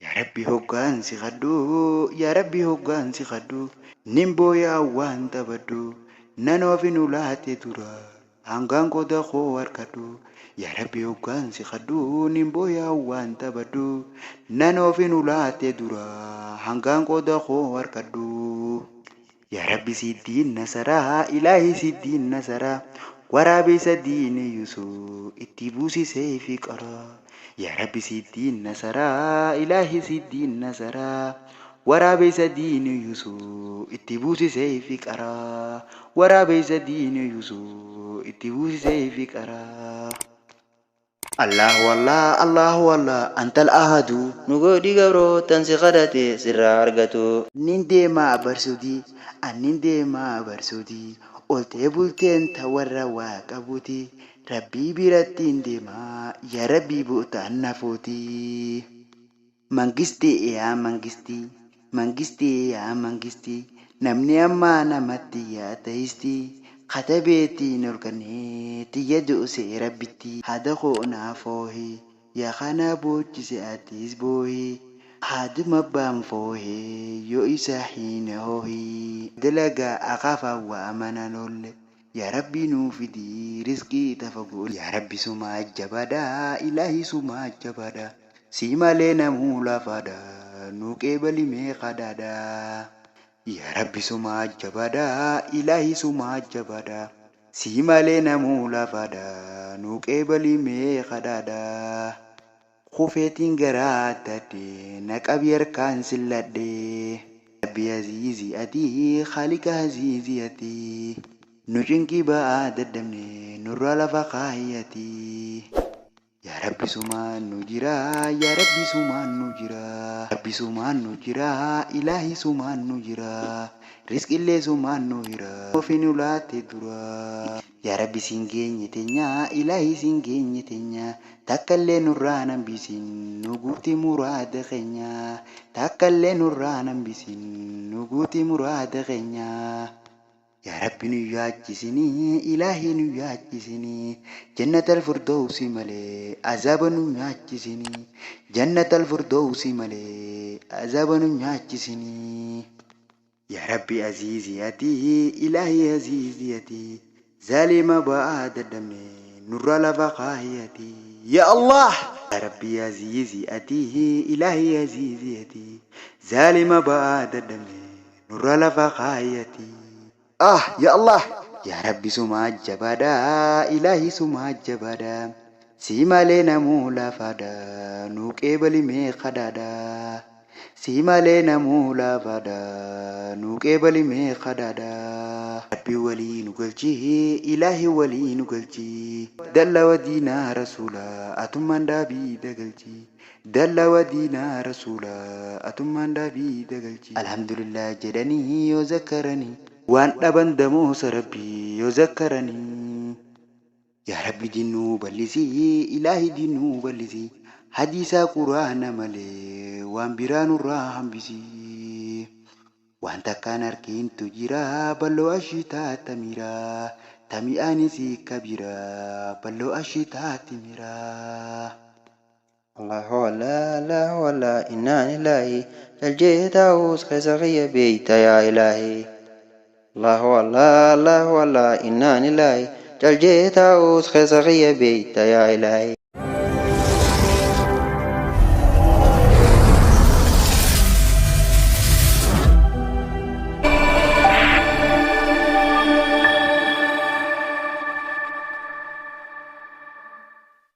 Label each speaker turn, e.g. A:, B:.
A: Yaa Rabbi hoggaan si kadhu, yaa Rabbi hoggaan si kadhu, nin booyaa waan taphadhu, nan ofi nu laate dura, hangaan qooda koo harkadhu. Yaa Rabbi hoggaan si kadhu, nin booyaa waan taphadhu, nan ofi nu laate dura, hangaan qooda koo harkadhu. Yaa Rabbi siddiin nasaraa, ilaahi siddiin nasaraa, waraabessa diini Yusuf itti buusisee fi qaraa. Yaa Rabbi siddiin nasaraa, ilaahi siddiin nasaraa, waraabessa diini Yusuf itti buusisee fi qaraa. Waraabessa diini Yusuf itti buusisee fi qaraa. Allahu Allah, Allahu Allah, antal ahadu.
B: Nu godhi gabroottan si kadhate sirraa argatu.
A: Nin deemaa barsudii, an nin deemaa barsudii, oltee bulteen ta warra waa qabuti, Rabbii birattiin deemaa, yaa Rabbii bootaan na fuuti. Mangistii yaa mangistii, mangistii yaa mangistii, namni ammaa namatti yaa tahistii, katabeetiin ol kennee tiyya du'see Rabbitti. Haadha koo naaf foohi, yaa kana boochise atis boohi, haadhuma abbaan foohee yoo isa hin hoohi. Dalagaa akaafaa waa mana lolle, yaa Rabbi nuu fidi rizqii tafa goole. Yaa Rabbi sumaa jabaadha, ilaahi sumaa jabaadha, si malee namuu lafaadha, nuu qeebali mee kadhaadha. Yaa Rabbi sumaa jabaadha, ilaahi sumaa jabaadha, si malee namuu lafaadha, nuu qeebali mee kadhaadha. Kufeetiin garaa addadhe, na qabi harkaan silladhe. Rabbi aziizi ati, khaalika aziizi ati, nu cinqii ba'aa daddabne, nurraa lafa kaayati. Yaa Rabbi sumaan nu jira, yaa Rabbi sumaan nu jira, Rabbi sumaan nu jira, ilaahi sumaan nu jira, rizqillee sumaan nu hira, ofi nu laate dura. Yaa Rabbi siin geenye teenya, ilaahi siin geenye teenya, takkallee nurraa hambisin, nu guuti muraada keenya, takkallee nurraa hambisin, nu guuti muraada keenya. Yaa Rabbi nu yaachisinii, ilaahi nu yaachisinii, jannatal firdawsi malee azaaba nu nyaachisinii, jannatal firdawsi malee azaaba nu nyaachisinii. Yaa Rabbi aziizi ati, ilaahi aziizi ati, zaalima ba'aa daddabne nurraa lafa kaayati. Ya Allah! Yaa Rabbi aziizi ati, ilaahi aziizi ati, zaalima ba'aa daddabne nurraa lafa kaayati. Ah ya Allah! Yaa Rabbi sumaa jabaadha, ilaahi sumaa jabaadha, si malee namuu lafaadha, nuu qeebali mee kadhaadha. Si malee namuu lafaadha, nuu qeebali mee kadhaadha. Rabbi walii nu galchi, ilaahi walii nu galchi, dallawa diinaa rasuula, atummaan dhaabii dagalchi. Dallawa diinaa rasuula, atummaan dhaabii dagalchi. Alhamdulillah jedhanii yoo zakkaranii, waan dhaban damoosa Rabbii yoo zakkaranii. Yaa Rabbi dinnuu bal'isi, ilaahi dinnuu bal'isi, hadiisaa quraana malee waan biraa nurraa hambisi. Waan takkaan harkiintu jira, balloo ashitaa tamira, tami'aanis kabira, balloo ashitaa timira.
B: Allahu Allah, Allahu Allah, innaa lillahi, jaljee taa'us keessa kiyya beeyta yaa ilaahi. Allahu Allah, Allahu Allah, innaa lillahi, jaljee taa'us keessa kiyya beeyta yaa ilaahi.